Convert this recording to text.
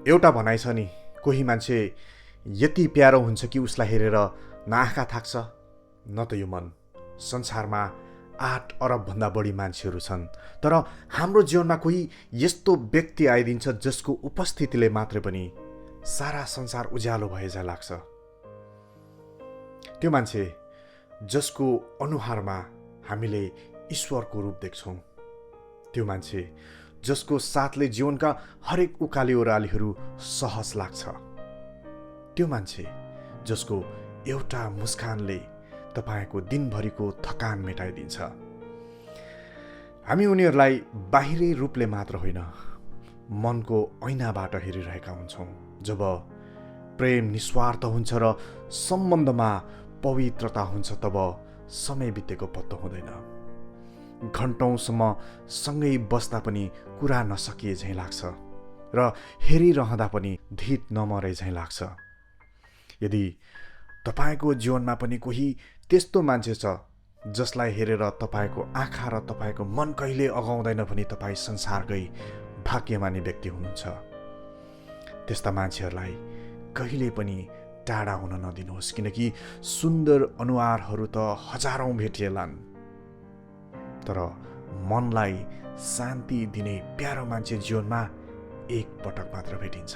एउटा भनाइ छ नि, कोही मान्छे यति प्यारो हुन्छ कि उसलाई हेरेर न आँखा थाक्छ न त यो मन। संसारमा 8 अरबभन्दा बढी मान्छेहरू छन्, तर हाम्रो जीवनमा कोही यस्तो व्यक्ति आइदिन्छ जसको उपस्थितिले मात्रै पनि सारा संसार उज्यालो भए जहाँ लाग्छ। त्यो मान्छे जसको अनुहारमा हामीले ईश्वरको रूप देख्छौँ, त्यो मान्छे जसको साथले जीवनका हरेक उकाली ओह्रालीहरू सहज लाग्छ, त्यो मान्छे जसको एउटा मुस्कानले तपाईँको दिनभरिको थकान मेटाइदिन्छ। हामी उनीहरूलाई बाहिरी रूपले मात्र होइन, मनको ऐनाबाट हेरिरहेका हुन्छौँ। जब प्रेम निस्वार्थ हुन्छ र सम्बन्धमा पवित्रता हुन्छ, तब समय बितेको पत्तो हुँदैन। घन्टौँसम्म सँगै बस्दा पनि कुरा नसकिए झैँ लाग्छ र हेरिरहँदा पनि धित नमरे झैँ लाग्छ। यदि तपाईँको जीवनमा पनि कोही त्यस्तो मान्छे छ जसलाई हेरेर तपाईँको आँखा र तपाईँको मन कहिले अगाउँदैन भने तपाईँ संसारकै भाग्यमानी व्यक्ति हुनुहुन्छ। त्यस्ता मान्छेहरूलाई कहिले पनि टाढा हुन नदिनुहोस्, किनकि सुन्दर अनुहारहरू त हजारौँ भेटिएलान्, तर मनलाई शान्ति दिने प्यारो मान्छे जीवनमा एक पटक मात्र भेटिन्छ।